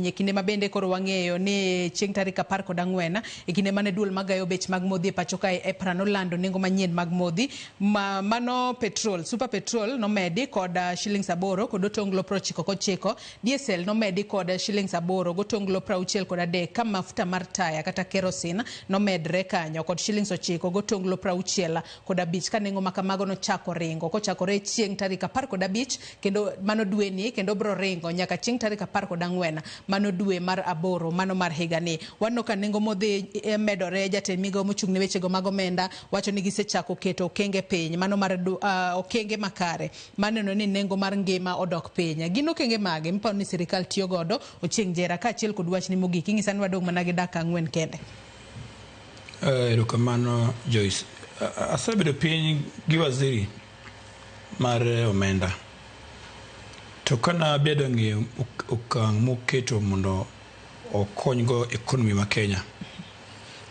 E kinde ma bende koro wang'eyo ni chieng' tarik 14 e kinde mane duol magayo bech mag modhi e pacho kae EPRA nolando nengo manyien mag modhi ma mano petrol, super petrol nomedi kod shillings 8 kod otonglo 99, diesel nomedi kod shillings 8 gotonglo 63, ka mafuta mar taya kata kerosene nomedre kanyo kod shillings 9 gotonglo 65. Ka nengo ma kamago nochako ringo kochakore chieng' tarik 15 kendo mano dweni, kendo bro ringo nyaka chieng' tarik 14 mano dwe mar aboro mano mar higani. Waneno ka nengo modhi medore. Jatend migao mochung' ne wechego mag omenda wacho ni gisechako keto okenge piny mano mar okenge makare maneno ni nengo mar ngima odok piny. Gin okenge mage miparo ni sirikal tiyo godo, Ochieng' Jera, kaachiel kod wachni mogik ing'isa ni wadong' mana gi dakika 4 kende? Erokamano Joyce. Asebedo piny gi waziri mar omenda. To kana abedo ng'iyo okang' moketo mondo okonygo economy ma Kenya.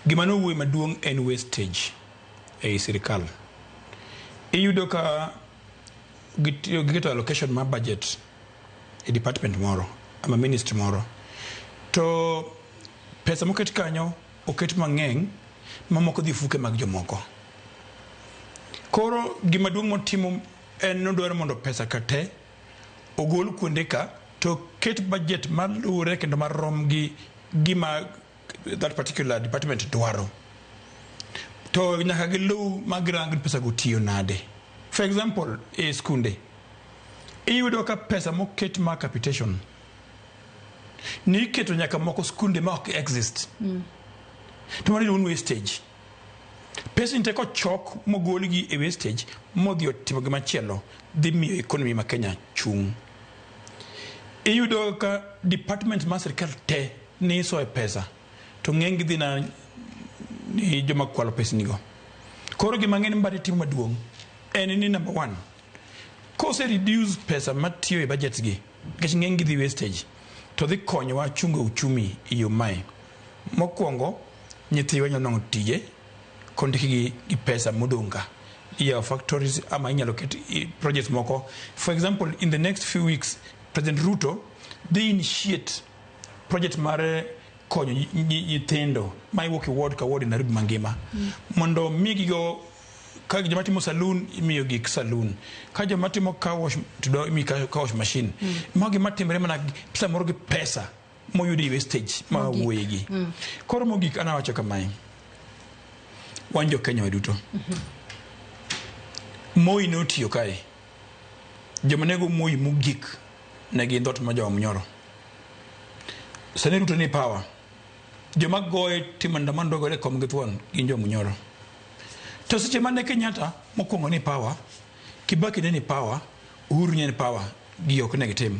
Gima nowuoye maduong' en wastage ei sirikal. Iyudo ka gitiyo giketo allocation mar budget e department moro ama ministry moro, to pesa moket kanyo oket mang'eny mamoko dhi fuke mag jomoko. Koro gima duong' motimo en nodwaro mondo pesa ka te ogol kuonde ka to ket budget maluwore kendo marom gi gima that particular department dwaro. To nyaka giluw ma girang ni pesa go tiyo nade. For example, e skunde iyudo ka pesa moket mar capitation ni iketo nyaka moko skunde ma ok exist. To mano iluongo ni wastage. Pesa ni te kochok mogolgi e wastage modhi otimo gimachielo dhi miyo economy ma Kenya chung'. Iyudo ka department mar sirikal te ni isoye pesa to ng'eny gi dhi na ni joma kwalo pesni go. Koro gima ng'e ni Mbadi timo maduong' en ni number one, kose reduce pesa matiyo e budgets gi nikech ng'eny gi dhi wastage, to dhi konyowa chungo uchumi e yo mae. Mokwongo, nyithiwa nyalo nwang'o tije kondikgi gi pesa modong' ka. Iyawo factories ama inyalo ket projects moko. For example, in the next few weeks, President Ruto dhi initiate project mar konyo nyithindo ma iwuok e ward ka ward e Nairobi mangima mondo migigo ka joma timo saloon imiyo gik saloon, ka joma timo car wash to do imiyo car wash machine. Mago gima timre mana samoro gi pesa moyud e wastage ma Mogik. wuoye gi. Koro mogik an awacho kamae, wan jo Kenya waduto, Moi notiyo kae, joma nego Moi mogik ne gin dhoot mar Joma Sani Ruto ni power, joma goye timo andamano dwa gore e kom gi thuon gin jo Munyoro. To seche mane Kenyatta mokwongo ni power, Kibaki ne ni power, Uhuru ne ni power, gigi ok ne gitim.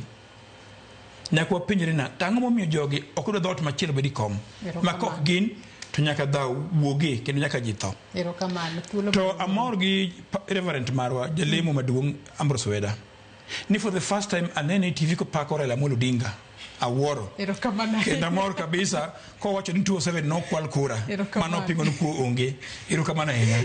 Nyaka wapenjre na, to ang'o momiyo jogi ok dwa dhoot machielo bed e kom? Ma kok gin to nyaka dhaw wuogie kendo nyaka ji tho. Erokamano. Thuolo To amor gi Reverend marwa jalemo maduong' Ambrose Weda ni for the first time anene e TV kopako Raila Amolo Odinga. Awuoro. Erokamano. Kendo amor kabisa kowacho ni 2007 nokwal kura. Erokamano. Mano pingo ni kuo onge. Erokamano ahinya.